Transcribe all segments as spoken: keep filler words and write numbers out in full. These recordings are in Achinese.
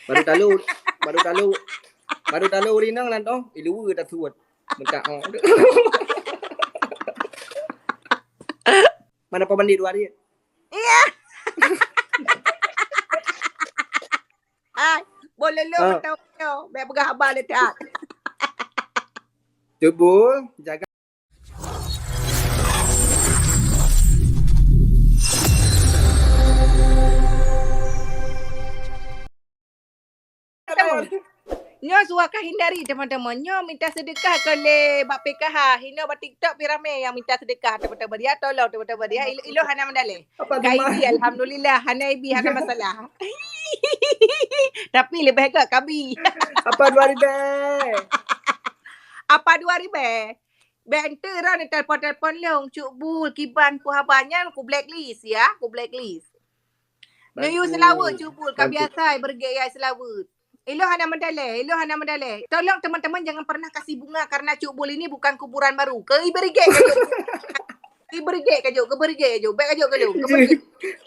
Baru talo, baru talo, baru talo ureueng inong nyan toh, iluwa tasuet. Meutak, oh. Mana pabandi dua dia? Iya. Hai, boleh lo. Ah. Betul, betul. Biar peugah haba le that. Cut Bul, jaga. Nyoe suaka hindari, teman-teman. Nyoe minta sedekah kon lé bak P K H. Hino bak TikTok pi ramé nyang minta sedekah, teman-teman. Ya, tolong, teman-teman. Ya, il-, ilôn hana mandalé. Apa Ka teman? Ibi, alhamdulillah. Hana ibi, hana masalah. Tapi leubeh gét kabi. Apa dua ribèe? Apa dua ribèe? Bèk enteuk droeneuh telepon-telepon lôn, Cut Bul, kiban ku haba nyan, ku blacklist ya, ku blacklist. Neuyue seulaweuet Cut Bul, ka biasa ibeurigek ya seulaweuet. Ilôn hana meudaleh, ilôn hana meudaleh. Tolong teman-teman jangan pernah kasih bunga karena Cut Bul ini bukan kuburan baru. Keu ibeurigek ka jok. Ibeurigek ka jok, keu beurigek ka jok. Bèk ka jok keu lôn, keu beurigek.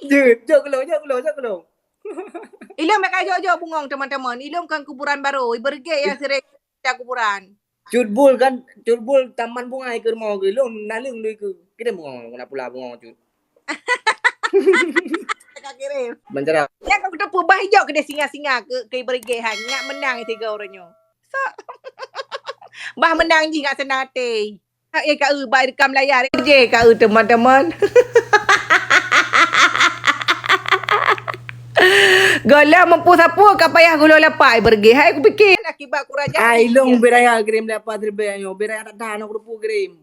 Jeuet, jok keu lôn, jok keu lôn, jok keu lôn. Ilôn bèk ka jok-jok bungong teman-teman. Ilôn bukan kuburan baru. Ibeurigek ya sering kuburan. Cut Bul kan, Cut Bul taman bunga keu rumoh keu lôn, naleueng doi keu. Kirim bunga, kena pula bunga Cut. Ka kirim. Mencera. Ya, kau kuteupeue bah ijok keudeh singa-singa keu, keu beurigeh han. Nyak meunang tiga ureueng nyoe. So, bah meunang jih nyak seunang até. Ha, eh, ka eu, bah rekam layar. Jeh ka eu, teman-teman. Gohlom meupeu sapeue ka payah gulong lapak beureugi. Hai kupike. Akibat kurang jahat. Ai, ilong beraya kirim dapat terbaik nyoe. Beraya tak tahan aku rupu kirim.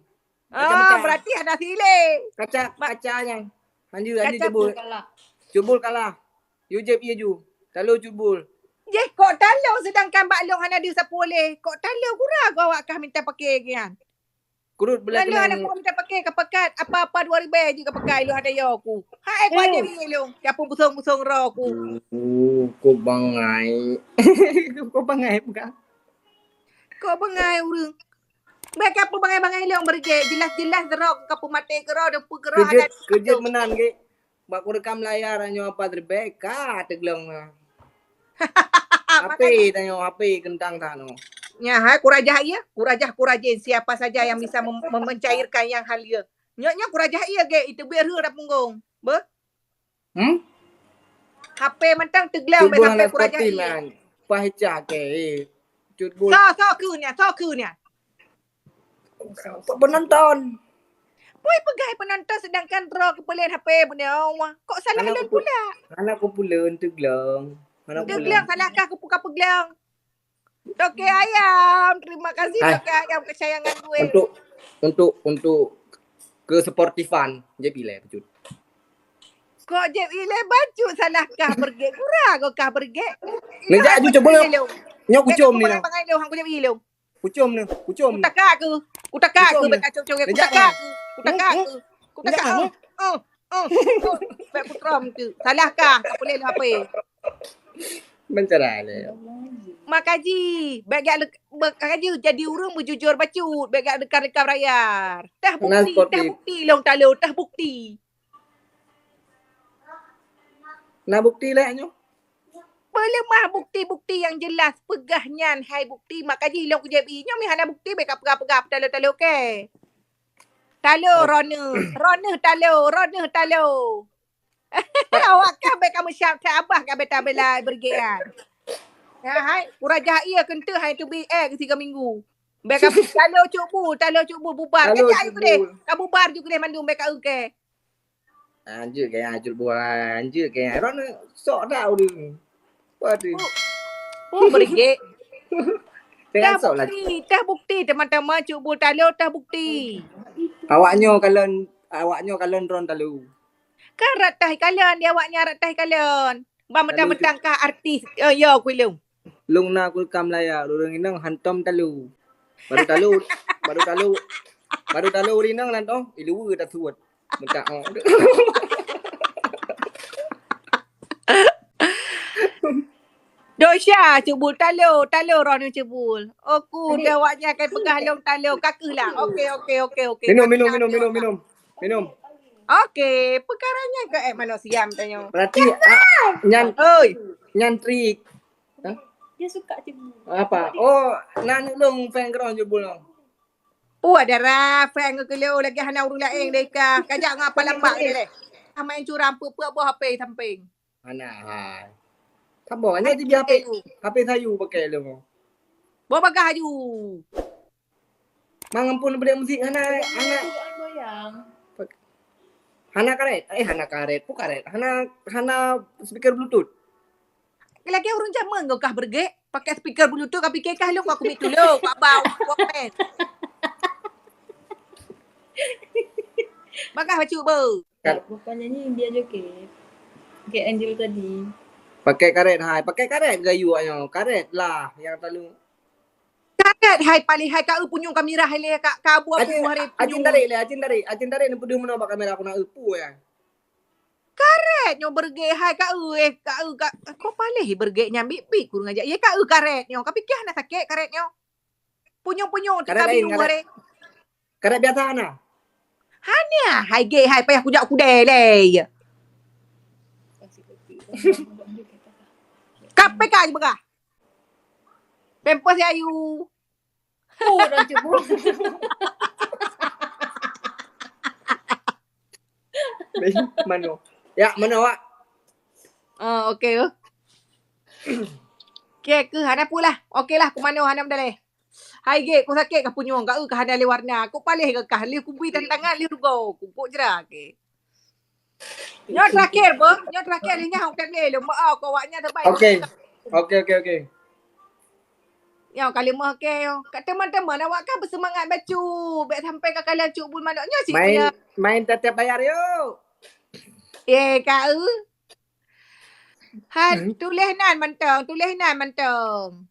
Ah, berarti ada sile. Kaca, kaca nyang. Hanjeuet, hanjeuet Cut Bul. Cut Bul kalah. Cut Bul kalah. Yu jeb ié ju. Talo Cut Bul. Jeh, kok talo sedangkan bak long hana deuh sapeue lé. Kok talo gura gawak kah minta pakai kian. Kurut belah. Lalu kenang. Anak ku minta pakai ka pakat, apa-apa dua ribèe jih ka pakai, lu ada yo aku. Hai, ku aja ni lu. Siapa busong-busong roh aku. Uh, ku bangai. Ku bangai bukan? Ku bangai urang. Bèk ka peubangai-bangai lé urang beureugi. Jelas-jelas roh ka peumaté keu roh, deupeu keu roh. Keujeuet, keujeuet meunan gé. Bak kurekam layar nyoe apa terbeka teglong. H P tanyoe, H P kentang tanoe. Nya hai kurajah iya, kurajah kurajin siapa saja yang bisa mem-, mencairkan yang halia. Nyoe nyoe kurajah iya gé itu biar hura punggong. Beh. Hmm? H P mantang teglong beh H P kurajah iya. Pah cah ke. Cut Bul. So so ku nya, so ku nya. Penonton. Pui peugah penonton sedangkan droe keupeulén H P bunoe. Kok salah lôn pula? Hana kupeulén teuglong. Hana kupeulén. Teuglong salahkah kupeugah peuglong? Toke Ayam, terima kasih Toke Ayam kesayangan gue. Untuk untuk untuk kesportifan je pilih pecut. Kok je pilih bacut salahkah bergek? Kurang kok kah bergek? Nejak aju cuba. Nyoe kucom ni lah. Bangai lôn, hang kucom ilong. Kucom ni, kucom ni. Kutakak ke? Kutakak ke? Bèk kacau-cau. Kutakak ke? Kutakak ke? Kutakak ke? Oh, oh, oh. Bèk kutrom tu. Salah kah? Tak boleh lah apa. Mencera le. Makaji, bèk gak lek-, makaji jadi ureueng bujujur bacut, bèk gak dekat-dekat raya. Tah bukti, tah bukti long talo, tah bukti. Na bukti lé nyoe? Peuleumah bukti-bukti nyang jelas, peugah nyan hai bukti, maka jih lôn kujép i. Nyoe meuhana bukti, bèk ka peugah-peugah, talo-talo ke. Talo, oh. Roneuh, roneuh talo, roneuh talo. Awak kah bèk ka meusyam that abah ka beta bela bergean. Ya, hai, kurajah iya kenteuh hai teubi eh keu tiga minggu. Bèk ka talo Cut Bul, talo Cut Bul bubar. Talo Cut Bul. Ka bubar ju keudeh mandum bèk ka uke. Anjir gaya Cut Bul, anjir gaya. Ron sok dah udah. Waduh. Oh, oh, berigek. Tengah sok lah. Tah bukti, tah bukti, teman-teman, Cut Bul talo, tah bukti. Awak nyoe kalon, awak nyoe kalon ron talo. Kan rat tah kalon, di awak nyan rat tah kalon. Bang mentang-mentang kah artis, eh, yo kuilung. Lung na kulkam laya, ureueng inong hantom talo. Baru talo, baru talo, baru talo ureueng inong lan toh, iluwa tasuet. Meutak, oh. Dosya, Cut Bul, talo, talo roh ni Cut Bul. Oku, dah awak nyan kai peugah lông talo, ka keuh lah. Oke, oke, oke, oke. Minum, minum, minum, minum, minum. Minum. Oke, peukara nyan keu eh manusia tanyoe. Berarti, ah, nyan, oi, nyan trik. Dia suka cemburu. Apa? Oh, na aneuk lôn fan keudroe Jubul nyoe. Puah darah, fan keu keu lôn lagèe hana ureueng laén deh ka. Kajak ngon apa lambak deh. Ah, main curang, peuet-peuet boh H P sampéng. Hana hai. Saboh, nyoe jibi H P, H P sayu pakai lôn. Boh bagah aju. Mang ampun, beli musik hana, hana. Hana karet. Eh, hana karet. Peue karet? Hana, hana speaker bluetooth. Lagèe ureueng jameun geuh kah beureuguek, pakai speaker bluetooth, ka pike kah lôn, kah kumiet tulông, kah ba Walkman. Bagah bacut beuh. Kat- Bukan nyanyi, dia joget. Kayak Angel tadi. Pakai karet hai, pakai karet gayu nyoe. Karet lah yang terlalu. Karet hai paléh hai, ka eu punyueng kamera hai lé, ka, ka abu-abu hari punyueng. Acin tarik lé, acin tarik. Acin tarik ni peudeuh meunoe bak kamera aku nak eu peue ya. Karet nyoe beureuguek hai, ka eu, eh, ka eu, ka, ko paléh beureuguek nyan bit-bit kurang ajar. Ye ka eu karet nyoe, ka pike hana sakét karet nyoe. Punyueng-punyueng tika bingung hari. Karet biasa hana? Hana, hai gét hai payah kujak kudée lé. K P K je peugah. Pampers ya ayu. Oh, dah cukup. Mano? Ya, mano, Wak? Ah, okey. Okey, ke hana pula. Okey lah, ku mano hana mendaleh. Hai gét, ku sakét kah punyueng, ka eu kah hana lé warna. Ku paléh kah, lé ku bui tantangan, lé rugoe ku, ku jera ke. Nyoe terakhir, beuh. Nyoe terakhir, ingat aku tak boleh lom. Oh, kau awaknya terbaik. Okey. Okey, okey, okey. Nyoe kali mah okey. Kat teman-teman, awak kan bersemangat bacut. Bèk sampai ka kalian cuk bul manok. Nyoe cik main, main tetep bayar yuk. Eh, kau. Ha, tuléh nan mantong, tuléh nan mantong.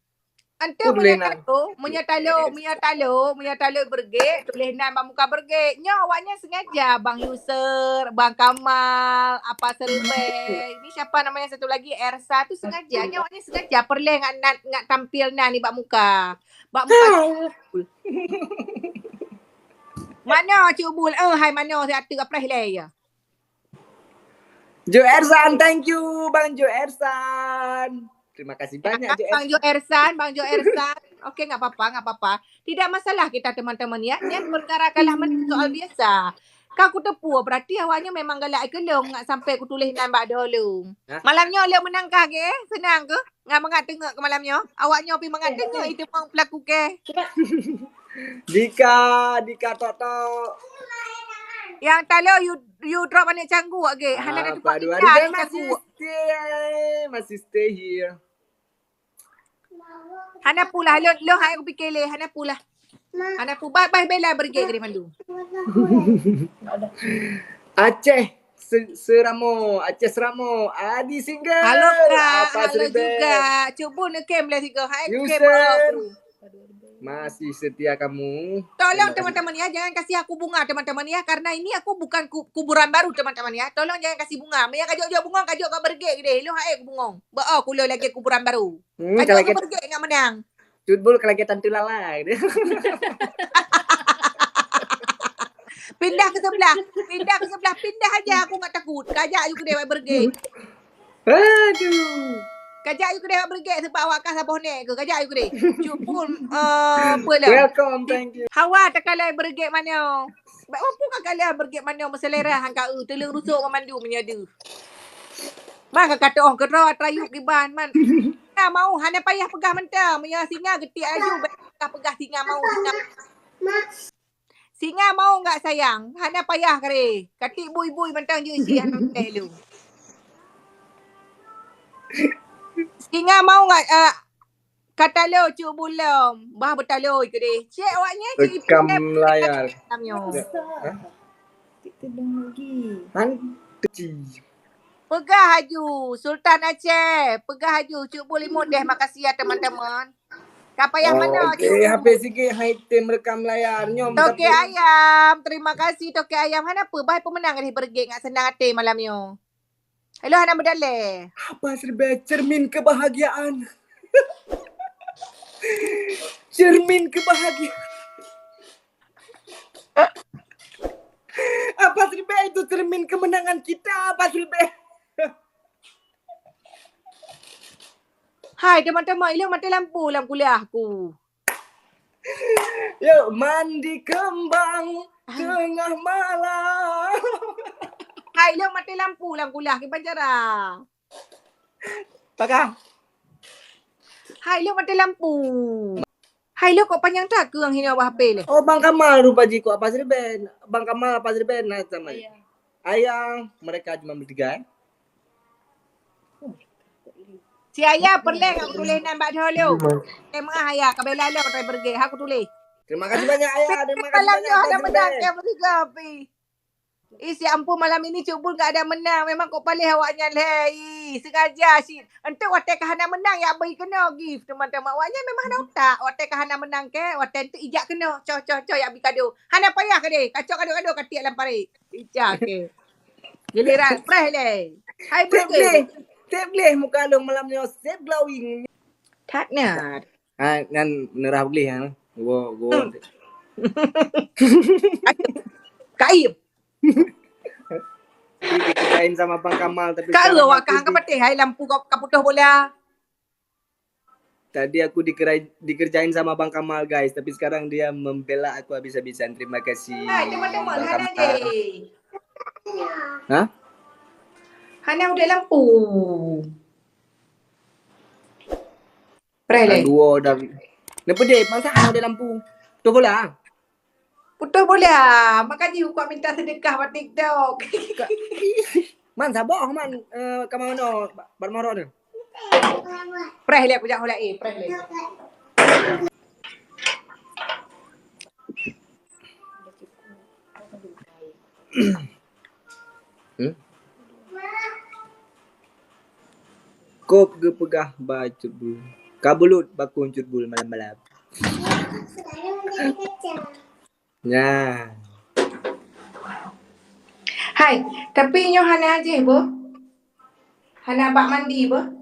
Antu meunyoe talo, meunyoe talo, meunyoe talo, meunyoe talo beureuguek, tuléh nan bak muka beureuguek. Nyoe awaknyan sengaja, Bang Yusuf, Bang Kamal, Apa Serubeng. Ini siapa namanya satu lagi? Ersa tu sengaja. Nyoe awaknyan sengaja peureulèe ngat, ngat, ngat tampil nan ni bak muka. Bak muka. Mano Cuk Bul? Eh, hai mano si ateuh ka preh lé ya. Jo Ersan, thank you Bang Jo Ersan. Terima kasih banyak Jo Ersan. Bang Jo Ersan, Bang Jo Ersan. Okey, enggak apa-apa, enggak apa-apa. Tidak masalah kita teman-teman ya. Nyan perkara kalah menang soal biasa. Ka kuteupeue, berarti awaknyan memang galak keulong, enggak sampai kutuléh nan bak doh lôn. Malam nyoe lôn meunang kah, ge? Seunang keuh? Ngan mangat teungeuk keu malam nyoe. Awaknyoe pih mangat teungeuk, itu pun pelaku ke. Dika, Dika tok-tok. Yang talo you, you drop aneuk cangguek ke. Hana ada tempat tinggal, terima kasih. Masih stay, masih stay here. Hana pula, lôn, lôn hai kupikir lé, hana pula. Hana pula, bah, bah bela beureuguek dari malu. Aceh se-, Seramo, Aceh Seramo, Adi Single. Halo Kak, halo juga. Cuba nak kem lah tiga. Hai kem. Masih setia kamu. Tolong teman-teman ya, jangan kasih aku bunga teman-teman ya, karena ini aku bukan ku-, kuburan baru teman-teman ya. Tolong jangan kasih bunga. Meunyo kajok-jok bunga, kajok ka beureuguek gede. Lu hai aku bungong. Ba aku lo lagi kuburan baru. Hmm, kajok ka beureuguek enggak menang. Cut Bul ka lagèe tante lalai. Pindah ke sebelah. Pindah ke sebelah. Pindah aja, aku enggak takut. Kajak you keudeh beureuguek. Aduh. Kajak you keudeh beureuguek sebab awak ka saboh nek ke. Kajak you keudeh. Cut Bul, eh, apa lah? Welcome, thank you. Hawa takalai beureuguek mano. Bak apa ka kalai beureuguek mano meuselera hang ka eu. Teuleueng rusok memandu meunyoe deuh. Bah ka kata oh keudroe atra yub kiban man. Singa mau hana payah peugah mantong. Meunyoe singa geutik aju, bèk peugah singa mau, singa. Singa mau enggak sayang? Hana payah kare. Katik bui-bui mantong je isi aneuk teh lu. Singa mau enggak, eh, ka talo Cut Bul lom? Bah beutalo keudeh. Cek awaknyan cek bekam layar. Hah? Peugah aju, Sultan Aceh. Peugah aju, Cut Bul imut deh. Makasih ya teman-teman. Ka payah mano, Cut Bul. Okey, habis sikit hai tim rekam layar. Nyoe Toke Ayam, terima kasih Toke Ayam. Hana peue, bah peumeunang deh beureuguek ngat seunang até malam nyoe. Hello, hana meudalé. Apa serba cermin kebahagiaan? Cermin kebahagiaan. Apa serba itu cermin kemenangan kita, apa serba? Hai, teuma-teuma, ilôn maté lampu lam kuliah ku. Yuk mandi kembang tengah malam. Hai, ilôn maté lampu lam kuliah, kiban cara. Pakah. Hai, ilôn maté lampu. Hai, ilôn kok panyang that keueng hinoe bak H P lé. Oh, Bang Kamal rupa jih kok apa sih ben? Bang Kamal apa sih ben? Nah, sama. Ayah, mereka cuma bertiga, eh? Si Ayah peureulèe aku tuléh nan bak dhoe lôn. Terima kasih Ayah, ka bela lôn kata berge. Aku tuléh. Terima kasih banyak Ayah. Terima kasih banyak Ayah. Ih, si ampun, malam ini Cut Bul gak ada menang. Memang kok paléh awaknyan lé. Ih, sengaja si. Enteuk watèe ka hana menang ya beri keunoe gift. Teuma-teuma awaknyan memang hana utak. Watèe ka hana menang ke, watèe enteuk ijak keunoe. Coh, coh, coh, ya beri kado. Hana payah ke deh. Kacok kado-kado ka tiek lam parit. Ijak ke. Giliran preh lé. Hai, sip gleh. Sip gleh muka lôn malam nyoe, sip glowing. That na. Ah, nyan neurah gleh nyan. Gua, gua. Kaib. Tapi dikerjain sama Bang Kamal, tapi sekarang aku di- Ka patéh hai lampu ka, ka putôh bola. Tadi aku dikerai-, dikerjain sama Bang Kamal, guys, tapi sekarang dia membela aku habis-habisan. Terima kasih, Bang Kamal. Hah? Hana udép lampu. Preh lé. Dua dah. Neupeude, masa hana udép lampu. Putôh bola. Putôh bola. Makajih kuat minta sedekah bak TikTok. Man saboh man, eh, ka manoe, Bar Morok tu. Preh lé, kujak hula, eh, preh lé. Hmm? Kop geupeugah bak Cut Bul. Ka bulut bakong Cut Bul malam-malam. Nah. Hai, tapi nyoe hana jih, boh. Hana bak mandi, boh.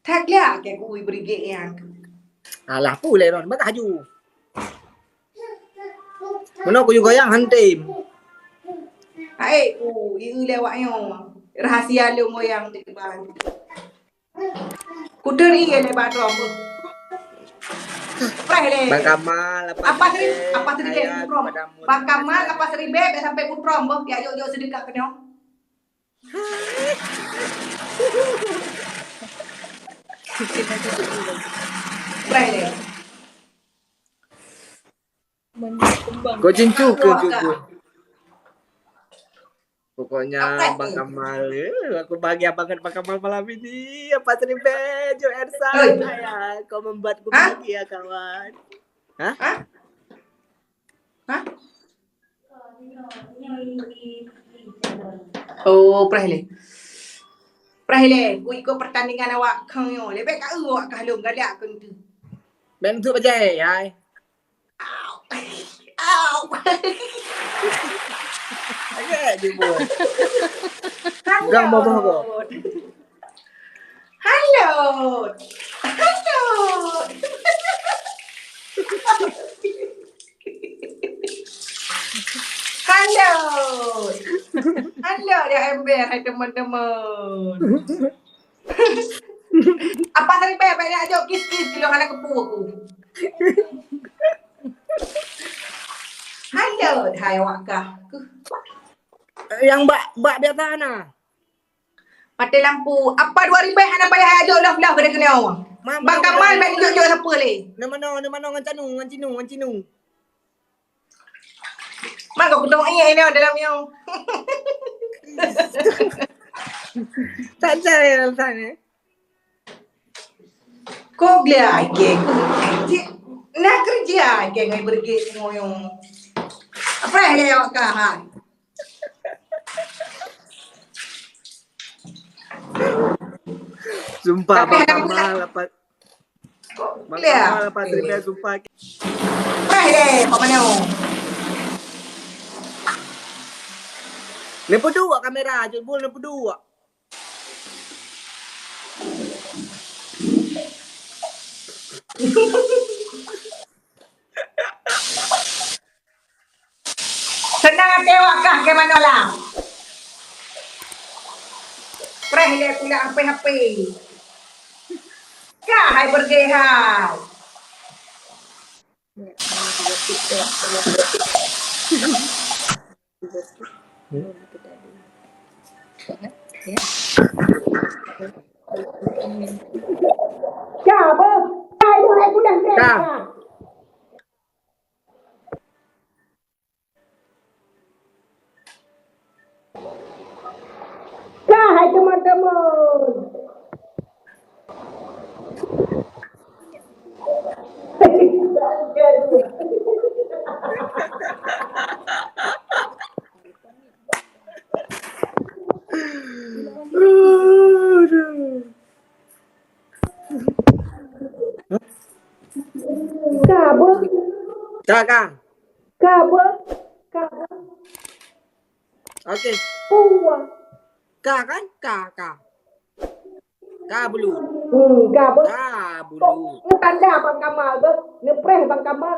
That liak ke kui berigek nyan. Alah, pu lé ron, bak haju. Meunoe kuyue goyang hantem. Hai, ku, ieu lé awak nyoe. Rahasia lôn goyang di depan. Kuturi lé bak drum. Preh lé. Bang Kamal, apa apa seri, apa seri deh, drum. Bang Kamal, apa seri beb sampai ku drum, boh, ya jok-jok sedekah kena. Preh lé. Kau cincu ke cucu? Pokoknya Bang Kamal, eh, aku bahagia banget Bang Kamal malam ini. Apa terima jo Ersa? Oi. Ayah, kau membuatku bahagia, kawan. Hah? Hah? Hah? Oh, preh lé. Preh lé, ku ikut pertandingan awak kang nyoe. Lebih ka eu awak kah lom galak keu tu. Ben tu bajai, hai. Au. Au. Agak je buat. Gang bawah kau. Halo. Halo. Halo. Halo, ya ember, hai teman-teman. Apa tadi, Beb? Banyak jok kis-kis, kilo hana kepu aku. Halo, hai awak kah. Yang bak, bak biasa na. Mati lampu. Apa dua ribu hana payah ajok love-love kena kena. Bang Kamal main jok-jok siapa leh? Nama no, nama no ngan Canu, ngan Cinu, ngan Cinu. Mak kau kutong iya ini dalam yang. Tak ada dalam sana. Kau beli aja. Nak kerja aja ngai bergek ngoyong. Apa yang awak kahan? Sumpah, Bang Kamal, apa, Bang Kamal, apa cerita, sumpah. Preh deh, Pak Mano. Ni pedu kamera, Jun Bul, ni pedu. Senang até awak kah ke Manolang? Hai lé pula H P-H P. Ka hai bergeh hai. Ka beuh. Hai lé pula Ka. Ka hai teman-teman. Ka beuh. Ka, ka. Ka beuh. Ka beuh. Okey. Puah. Ka kan? Ka, ka. Ka bulu. Hmm, ka beuh. Ka bulu. Tanda Bang Kamal beuh. Neupreh Bang Kamal.